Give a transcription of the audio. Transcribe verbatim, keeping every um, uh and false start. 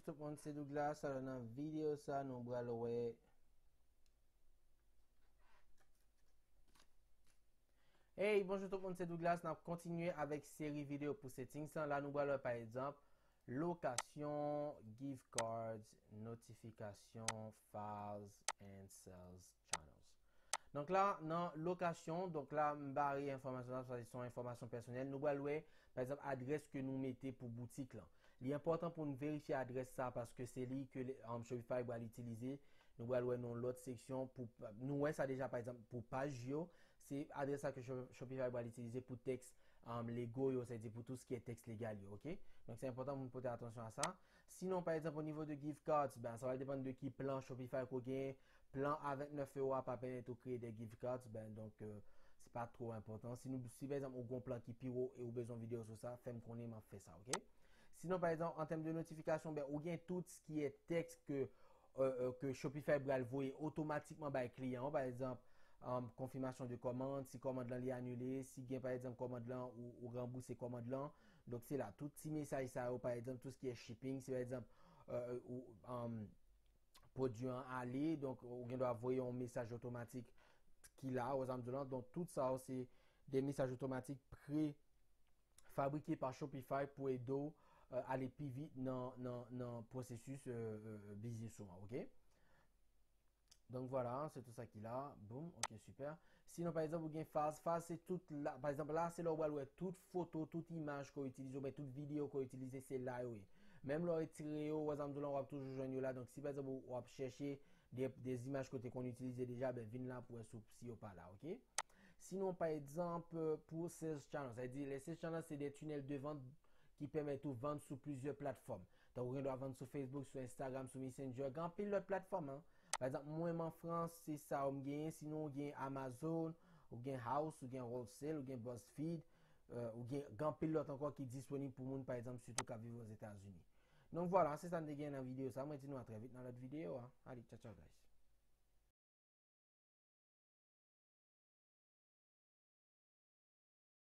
Tout moun, se Douglas. Alò, nan videyo sa, nou pral wè. Hey, bonjou tout moun, se Douglas. N ap kontinye avèk seri videyo pou settings lan. La, nou pral wè, pa egzanp, lokasyon, gift cards, notifikasyon, files and sales channels. Donk la, nan lokasyon, donk la, m bare enfòmasyon sa, paske se yon enfòmasyon pèsonèl. Nou pral wè, pa egzanp, adrès ke nou mete pou boutik lan. Li enpòtan pou n verifye adrès sa, paske se li ke le- um, Shopify pral itilize. Nou pral wè nan lòt seksyon, pou nou wè sa deja, pa egzanp, pou paj yo, se adrès sa ke Sho- Shopify pral itilize pou tèks um, lego yo, sa vle di pou tou sa ki tèks legal yo, ok? Donk se enpòtan pou n pote atansyon a sa. Sinon, pa egzanp, o nivo de gift cards, ben, sa va depann de ki plan Shopify ke w gen. Plan a vennèf ewo a pa pèmèt ou kreye de gift cards, ben, donk, euh, se pa twò enpòtan. Si nou, si pa egzanp, ou gen yon plan ki pi wo e ou bezwen videyo sou sa, fè m konnen, m ap fè sa, ok? Sinon, pa egzanp, an tèm de notifikasyon, ben, ou gen tout sa ki tèks ke, euh, euh, ke Shopify pral voye otomatikman bay kliyan an. Pa egzanp, um, konfimasyon de kòmand, si kòmand lan li anile, si gen, pa egzanp, kòmand lan, ou, ou ranbouse kòmand lan. Donk, se la, tout ti mesaj sa yo, pa egzanp, tout sa ki shipping, si, pa egzanp, euh, ou, um, pwodui an ale, donk, ou gen dwa voye yon mesaj otomatik ki la, ou sa m di w lan. Donk, tout sa yo, se de mesaj otomatik pre fabrike pa Shopify pou ede w, euh, ale pi vit nan, nan, nan pwosesis, euh, euh, biznis ou an, ok? Donk, vwala, se tout sa ki la. Boum, ok, sipè. Sinon, pa egzanp, ou gen files. Files, se tout la. Pa egzanp, la, se la ou pral wè tout foto, tout imaj ke w itilize, oubyen tout videyo ke w itilize, se la yo ye. Menm lè w retire yo, ou wè sa m di w lan, w ap toujou jwenn yo la. Donk, si, pa egzanp, ou, w ap chèche de, de imaj ke w te konn itilize deja, ben, vin la pou wè si, si yo pa la, ok? Sinon, pa egzanp, pou sales channel, sa vle di, les sales channels, se de tunnel de vente ki pèmèt ou vann sou plizyè platfòm. Tankou ou gen dwa vann sou Facebook, sou Instagram, sou Messenger, gen anpil lòt platfòm, hein. Pa egzanp, mwen, m an Frans, se sa yo m genyen. Sinon, ou gen Amazon, ou gen Houzz, ou gen Wholesale, ou gen BuzzFeed, euh, ou gen, gen anpil lòt ankò ki disponib pou moun, pa egzanp, sitou k ap viv Ozetazini. Donk, vwala, se sa n te gen nan videyo sa. Mwen di nou a trè vit nan lòt videyo, hein. Allez, ciao, ciao, guys.